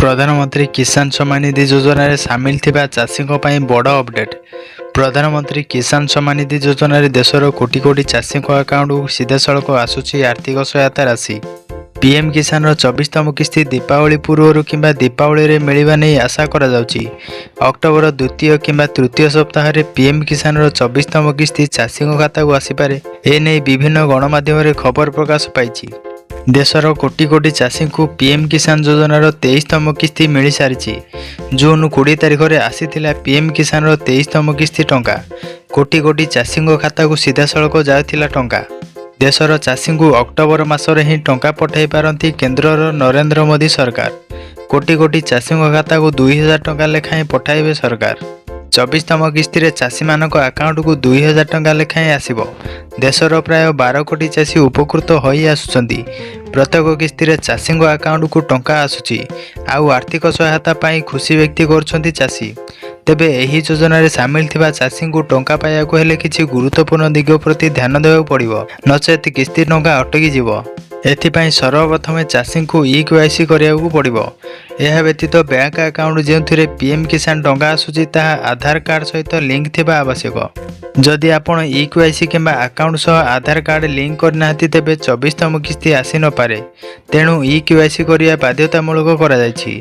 ପ୍ରଧାନମନ୍ତ୍ରୀ କିଷାନ ସମ୍ମାନ ନିଧି ଯୋଜନାରେ ସାମିଲ ଥିବା ଚାଷୀଙ୍କ ପାଇଁ ବଡ଼ ଅପଡେଟ୍। ପ୍ରଧାନମନ୍ତ୍ରୀ କିଷାନ ସମ୍ମାନ ନିଧି ଯୋଜନାରେ ଦେଶର କୋଟି କୋଟି ଚାଷୀଙ୍କ ଆକାଉଣ୍ଟକୁ ସିଧାସଳଖ ଆସୁଛି ଆର୍ଥିକ ସହାୟତା ରାଶି। ପିଏମ୍ କିଷାନର 24ତମ କିସ୍ତି ଦୀପାବଳି ପୂର୍ବରୁ କିମ୍ବା ଦୀପାବଳିରେ ମିଳିବା ନେଇ ଆଶା କରାଯାଉଛି। ଅକ୍ଟୋବର ଦ୍ୱିତୀୟ କିମ୍ବା ତୃତୀୟ ସପ୍ତାହରେ ପିଏମ୍ କିଷାନର 24ତମ କିସ୍ତି ଚାଷୀଙ୍କ ଖାତାକୁ ଆସିପାରେ। ଏନେଇ ବିଭିନ୍ନ ଗଣମାଧ୍ୟମରେ ଖବର ପ୍ରକାଶ ପାଇଛି। ଦେଶର କୋଟି କୋଟି ଚାଷୀଙ୍କୁ ପିଏମ୍ କିଷାନ ଯୋଜନାର 23ତମ କିସ୍ତି ମିଳିସାରିଛି। ଜୁନ୍ 20 ତାରିଖରେ ଆସିଥିଲା ପିଏମ୍ କିଷାନର 23ତମ କିସ୍ତି ଟଙ୍କା। କୋଟି କୋଟି ଚାଷୀଙ୍କ ଖାତାକୁ ସିଧାସଳଖ ଯାଉଥିଲା ଟଙ୍କା। ଦେଶର ଚାଷୀଙ୍କୁ ଅକ୍ଟୋବର ମାସରେ ହିଁ ଟଙ୍କା ପଠାଇ ପାରନ୍ତି କେନ୍ଦ୍ରର ନରେନ୍ଦ୍ର ମୋଦି ସରକାର। କୋଟି କୋଟି ଚାଷୀଙ୍କ ଖାତାକୁ 2000 ଟଙ୍କା ଲେଖାଏଁ ପଠାଇବେ ସରକାର। 24ତମ କିସ୍ତିରେ ଚାଷୀମାନଙ୍କ ଆକାଉଣ୍ଟକୁ 2000 ଟଙ୍କା ଲେଖାଏଁ ଆସିବ। ଦେଶର ପ୍ରାୟ 12 କୋଟି ଚାଷୀ ଉପକୃତ ହୋଇ ଆସୁଛନ୍ତି। ପ୍ରତ୍ୟେକ କିସ୍ତିରେ ଚାଷୀଙ୍କ ଆକାଉଣ୍ଟକୁ ଟଙ୍କା ଆସୁଛି ଆଉ ଆର୍ଥିକ ସହାୟତା ପାଇଁ ଖୁସି ବ୍ୟକ୍ତ କରୁଛନ୍ତି ଚାଷୀ। ତେବେ ଏହି ଯୋଜନାରେ ସାମିଲ ଥିବା ଚାଷୀଙ୍କୁ ଟଙ୍କା ପାଇବାକୁ ହେଲେ କିଛି ଗୁରୁତ୍ୱପୂର୍ଣ୍ଣ ଦିଗ ପ୍ରତି ଧ୍ୟାନ ଦେବାକୁ ପଡ଼ିବ, ନଚେତ୍ କିସ୍ତି ଟଙ୍କା ଅଟକି ଯିବ। ଏଥିପାଇଁ ସର୍ବପ୍ରଥମେ ଚାଷୀଙ୍କୁ ଇ କେୱାଇସି କରିବାକୁ ପଡ଼ିବ। ଏହା ବ୍ୟତୀତ ବ୍ୟାଙ୍କ ଆକାଉଣ୍ଟ, ଯେଉଁଥିରେ ପିଏମ୍ କିଷାନ ଟଙ୍କା ଆସୁଛି, ତାହା ଆଧାର କାର୍ଡ଼ ସହିତ ଲିଙ୍କ ଥିବା ଆବଶ୍ୟକ। ଯଦି ଆପଣ ଇ କେୱାଇସି କିମ୍ବା ଆକାଉଣ୍ଟ ସହ ଆଧାର କାର୍ଡ଼ ଲିଙ୍କ କରିନାହାନ୍ତି, ତେବେ 24ତମ କିସ୍ତି ଆସିନପାରେ। ତେଣୁ ଇ କେୱାଇସି କରିବା ବାଧ୍ୟତାମୂଳକ କରାଯାଇଛି।